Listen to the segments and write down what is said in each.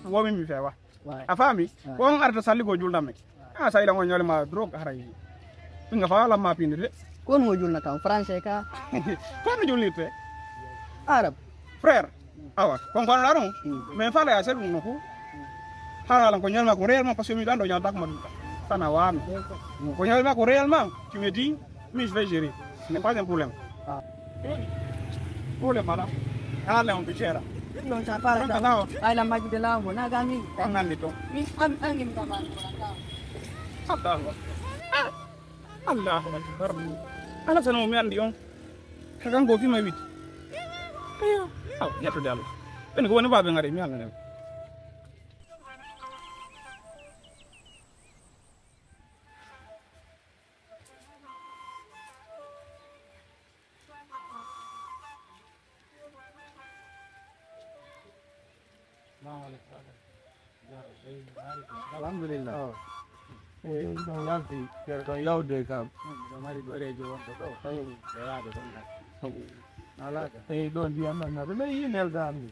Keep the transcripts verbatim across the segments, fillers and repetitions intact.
Womi mi fewa. A faami? Ko on arata salligo julnammi. A sahila on ñoole ma drogue haray. Ɓinga fa lamma pinde de. Ko on mo julnata on français ka? Ko on julnirte? Arab. Frère. Awa kon ko anɗa ɗum. Mais fala ya selu no ko. Hala lan ko ñoole ma ko réellement parce que mi ɗan ɗo ñaata ko ma ɗum. Sana wano. Ko ñoole ma ko réellement tu me dis. Mais je vais gérer. Ce n'est pas un problème. Problème ala. Ala on bicera. Non, ça parle. Ay la maji de lango na gami. Angandi to. Mi am angi mi kama. Sabda. Allahu akbar. Ala sanu mi andi on. Ka kanko fima witi. Ayo. Aw, yettude Allah. Ɓen ko woni baɓe ngari mi Allah. Alhamdulillah. Eyi ɗon yalti. Ɗon yawde kam. Ɗo mari ɗoreejo wonɗo ɗo. Eyi. Ɓe waade ɗon. Alaa ka. Eyi ɗo ndiyam ɗan naɓe men yi nelda am ni.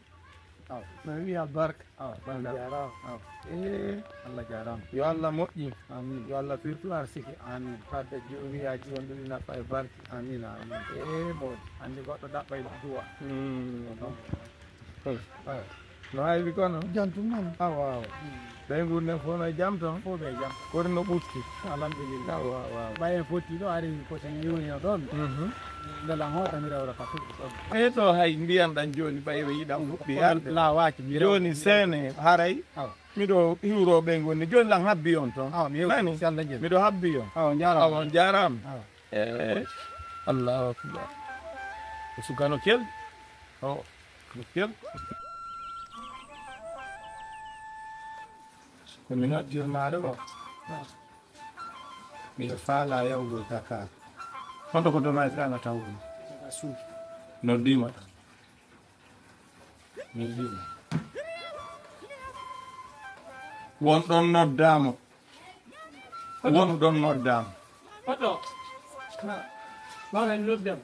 Aw. Men wiya barka. Aw, barka. Jaaraama. Aw. Eyi. Allah jaaraama. Yo Allah moƴƴin. Amin. Yo Allah firflar sike. Amin. Fadde juriyaji wonduɗi nappa e barke. Amin, amin. Eyi moƴƴi. Anndi goɗɗo ɗaɓɓay duwa. Hmm. No haywi kono? Jantum noon. Awa awa. Ɓe nguurnden fof no e jam toon? Fof ɓe e jam. Kono no ɓurti? Alhamdulillah. Awa awa. Ɓay en fotti ɗo ari ko sen yewni o ɗon. Mhm. Ndelan hoota mi rewra ka fuɗɗi ɗon. E to hay ndiyan ɗan jooni ɓay o yiɗan fuɗɗi arde. Laawaaki mi rewra. Jooni seene haray. Awa. Miɗo hiwro ɓe ngoni. Jooni lan habbi on toon. Awa mi hewti. Nani? Si Allah jeeɗi. Miɗo habbi on. Awa on jaaraama. Awa on jaaraama. Awa. Eh, Allahu akbar. Ko sukano kel. O. Kel. Ko mi noddirmaa ɗo. Miɗo faalaa yahugol Dakar. Honto ko domaasi ɗan a tawuno? Noddiima ɗan. Noddiima. Won ɗon noddaama. Won ɗon noddaama. Hoto. Maa en noddam.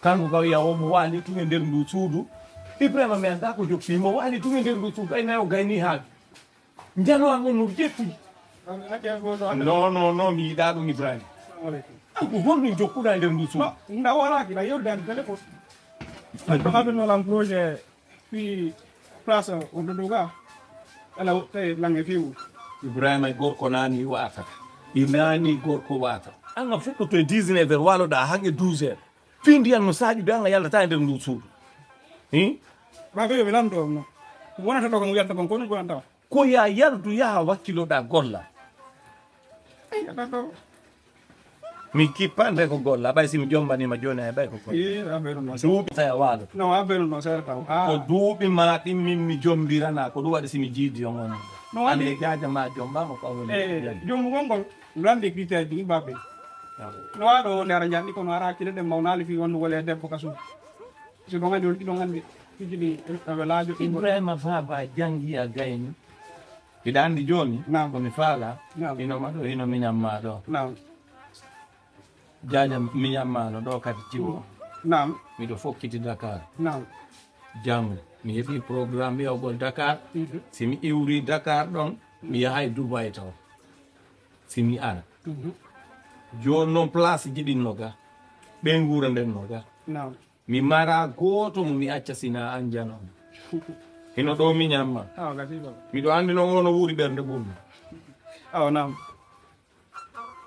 Kanko kam yawo mo waali tun e nder ndu suudu. Ibrahima mi anndaa ko jokki mo waali tun e nder ndu suudu. Ay nayo gayni haaɓi. Njano an on no ƴetti. Non, non, non, mi yiɗaa ɗum Ibrahima. Kanko honɗum jokkuɗaa e nder ndu suudu? Nda walaaki, na yewdaani téléphone. Ɗum haɓirno lan projet. Fii place o ɗo doga. Ala tawi lange fiwu. Ibrahima e gorko naani waata. I naani gorko waata. An a fuɗɗoto e dix-neuf heures waloɗaa han e douze heures. Fii ndiyan no saaƴude an a yaltata e nder ndu suudu. Hi? Ba ko yo mi lanndo on no. Wonata ɗo ko mi wiyata kon ko ɗum wonata. Ko ya yaltu yaha wakkiloɗaa golla. Ay, ala ɗo. Mi kippande ko golla ɓay si mi jombanima jooni ay ɓay ko golla. Ii affaire no. Duuɓi tawi a waalo. No affaire no seeɗa taw. Ah. Ko duuɓi ma ɗin min mi jombirana ko ɗum waɗi si mi jiidi on on. No waɗi. Ande jaaja ma jombama ko woni. Eh, jombugol ngol landi critère ji ɗi babe. No waɗo wonde ara jandi kono ara hakkille ɗen mawnaali fi wonde wole debbo kasu. Si ɗon andi won ɗiɗon andi fiji ɗi aɓe laajo ɗi. Ibrahima Faaba jangi a gayni. Hiɗa anndi jooni ko mi faala hino ma ɗo hino miñan ma ɗo. Jaaja miñan ma no ɗo kadi jiwo. Miɗo fokkiti Dakar. Janngo mi heɓi programme yawgol Dakar. Si mi iwri Dakar ɗon mi yahay Dubai taw. Si mi ara. Jooni noon place ji ɗin no ga. Ɓe nguura nden no ga. Mi mara gooto mo mi acca sina an jano. Hino ɗo mi ñamma. Awa gasi ba. Miɗo anndi noon ono wuuri ɓernde ɓurno. Awa nam.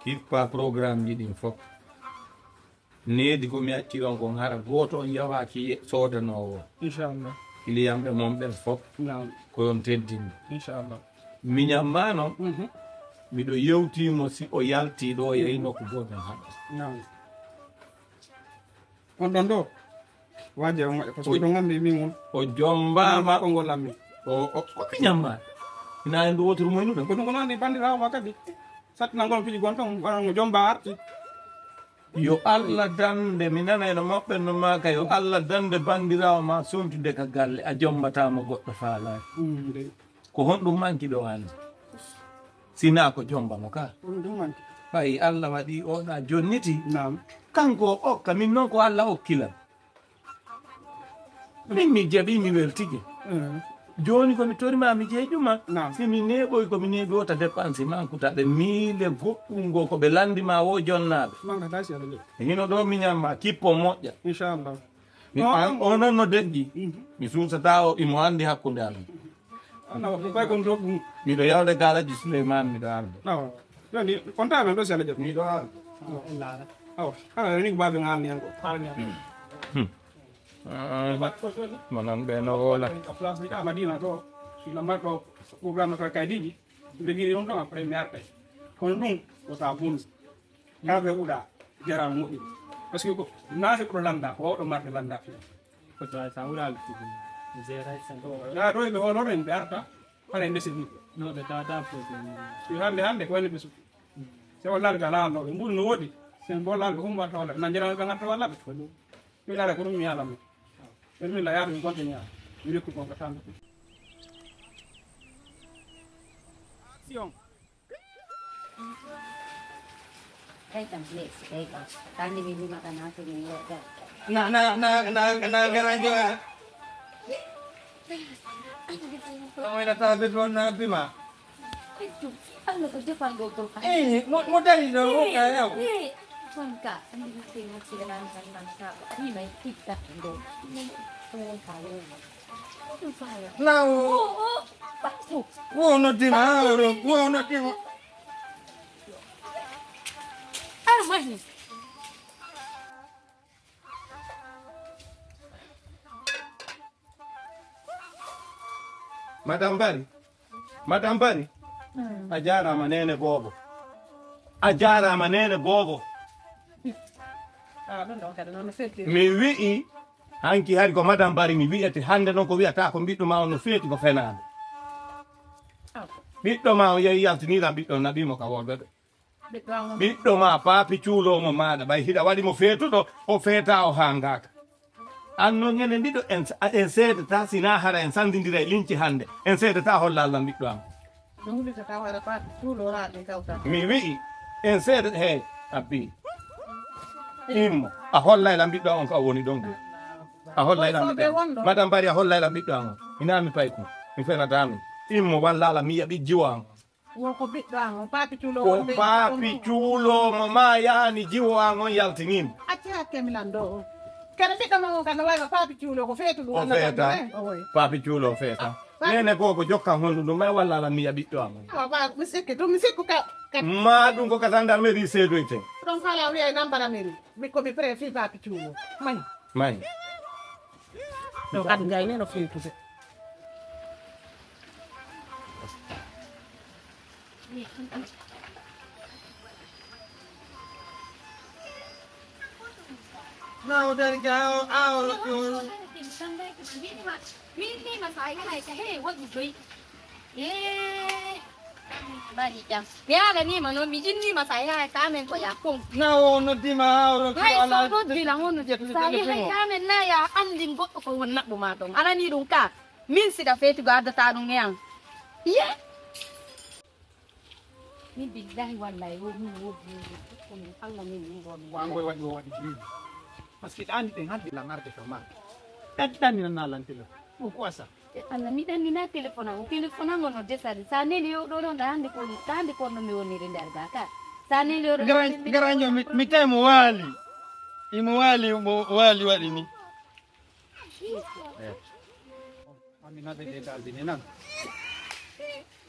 Kippa programme ji ɗin fof. Needi ko mi acci on kon hara gooto on yawaaki soodanoowo. Inchallah. Kiliyanɓe mon ɓen fof. Nam. Ko on teddinde. Inchallah. Mi ñamma noon. Miɗo yewtimo si o yalti ɗo yeyno ko gooto haɗa. Nam. On ɗon ɗo waje on waɗa ko suudo ngambi min on. O jombaama ko ngol lammi. O o ko ɓe ñamma. Ina en ɗo wotoro moynuɗen. Ko ɗum ko noon ni bandirawo ma kadi. Sattinangol fiji gon ton waɗan mo jomba arti. Yo Allah dande mi nana eno moɓɓen no maaka yo Allah dande bandirawo ma sontude ka galle a jombata mo goɗɗo faalaaki. Ko honɗum manki ɗo hannde? Sinaa ko jombano ka. Ɓay Allah waɗi oɗa jonniti. Kanko o okka min noon ko Allah okkilam. Min mi jaɓi mi weltike. Jooni ko mi tori ma mi jeeƴu ma. Naam. Si mi neeɓoy ko mi neeɓi wota dépense ma kutaɓe miile goɗɗum ngo ko ɓe lanndi ma wo jonnaaɓe. Manga ta si Alla jaɓi. Hino ɗo mi ñamma kippo moƴƴa. Inchallah. Mi No, an, no. O non no deƴƴi. Mhm. Mi suusata o imo anndi hakkunde amin. Ana ko koy kon to ɗum. Miɗo yawde garaji Suleyman miɗo arde. Awa. Joni konta men ɗo si Alla jaɓi. Miɗo arde. Awa. Awa. Ana ni ko babe ngal ni an ko. Hmm. Ah, manan ɓe no wola. Place ni Madina to. Si lamar to. Ko gam to kay diji. Ɓe giri on to après mi arde. Kono ɗum ko sa bonus. Kafe uɗa, jaram moƴƴi. Parce que ko naate ko landa, ko oɗo marde landa fi. Ko to ay sa wurali fi. Zera san. Ya ɗo ɓe hono ren ɓe arta, hare ndese ni. No ɓe tawata problème. Si hande hande ko woni ɓe suki. Se o larga la no ɓe mbul no wodi. Se mbol larga ko mbar tawla. Na jaram ɓe ngarta wala ɓe. Mi lara ko ɗum mi yala mo. Ɓe mi la yaatu mi konta mi yala. Mi rokku ko ko tan. Action. Kay kam, please, kay kam. Kandi mi lima kana tu ni yo. Na, na, na, na, na, na, na, na. Kamu ina tabi tuan na bima. Allah ko defal ɗo ko. Eh, mo, mo dari ɗo, o ka yaw. Eh, tonka, andi ko sai mo ci da ran san nan ka. Ni mai tikka ɗo. Tonka yo. Nawo. Wo noddima, wo noddima. Madame Bari. Madame Bari. A jarama nene bobo. A jarama nene bobo. Mi wi'i hanki hari ko madame Bari mi wi'ete hande noon ko wi'ata ko ɓiɗɗo ma on no feeti ko fenaande. Ɓiɗɗo ma on yehi yaltiniran ɓiɗɗo on naɓimo ka worɓe ɓe. Ɓiɗɗo ma paapi cuulo mo maaɗa ɓay hiɗa waɗi mo feetuɗo o feeta o hangaka. An noon enen ɗiɗo en, en seedata sina hara en sandidira e lince hande en seedata holla Allah ɓiɗɗo am. Mi wi'i en seeda he abbi immo a hollay lam ɓiɗɗo on ko a woni ɗon ɗo a hollay lam ɓiɗɗo madame bari a hollay lam ɓiɗɗo an on ina mi pay ko mi fenata mi immo walla ala mi yaɓi jiwo an. Wo ko ɓiɗɗo an on paapi cuulo ko paapi cuulo mo ma yani jiwo an on yaltinimo. Acci hakke mi nan ɗo on. Kadi ɓiɗɗo ma on kam no wawi paapi cuulo ko feetu ɗum o feeta. Paapi cuulo o feeta. Nene gogo jokkan honɗum ɗum may walla ala miya ɓiɗɗo am. Awa ba mi sikki ɗum mi sikku ka. Ma ɗum ko ka gendarmerie seedoyte. Ɗon kala wiya nambara meri mi ko mi préfi paapi cuulo. May. May. Ɗo kadi jayne no feetude. Nawo dari gawo awo ɗum. Min ni ma sai kai ka he wadi doi. Eh. Bari jam. Mi ala ni ma no mi jinni ma sai kai ka men ko ya kon. Nawo no dima awo. Hay so do dila hono je sai hay ka men na ya andi goɗɗo ko won nabbu ma ton. Ala ni ɗum ka. Min siɗa feeti ko addata ɗum e an. Ye. Min billahi wallahi wo min wo wo Allah min min wo min. Wangoy waɗi o waɗi bibi. Parce que ɗani ɗen hande la marde ka ma. Ɗaɗɗani na nalantila. Ɗum ko asa. Allah mi ɗanni na téléphone an téléphone an ono desade sa neli yo ɗo ɗon ɗa hande ko ɗa hande ko no mi woniri nder ga ka sa neli yo ɗo. Garanjo mi tawi mo waali. Imo waali mo waali waɗi ni.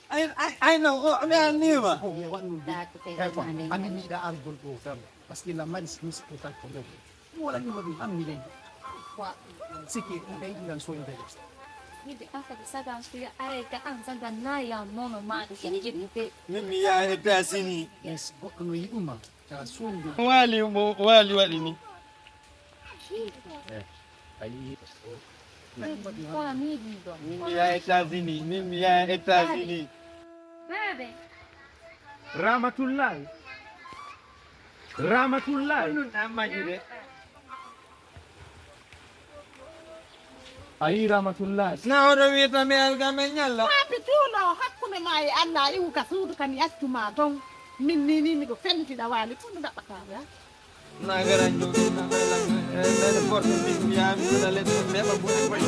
Ay, ay, ay, no, o, mi annima. Ay, ko, ami miɗa argol ɗo tan. Parce que la mari si musi ko tan ko ɗo. Wala ni ma ɗum ammi ley. Wa, siki, ɗum ɓe yiɗi lan soñde. Yiɗi an kadi sagan so ya aray ka an sagan na ya mono ma ɗum ya jiɗi. Min mi ya e tasini. Yes, goɗɗo no yiɗuma. Mo waali mo waali waɗi ni. Min mi yaha États-Unis, min mi yaha États-Unis. Ramatullahi. Ramatullahi. A yii Ramatullahi. Na oɗo wiyata mi alga men ñalla. Paapi cuulo hakkunde ma e Allah iwu ka suudu kan yaccuma ton. Min ni ni miɗo fenti ɗawaali fuu no ɗaɓɓataa ya. Na gara jooɗi na ala. Nene porte min mi yaami ɗaɗa leɗɗe meɓa buɗe koy.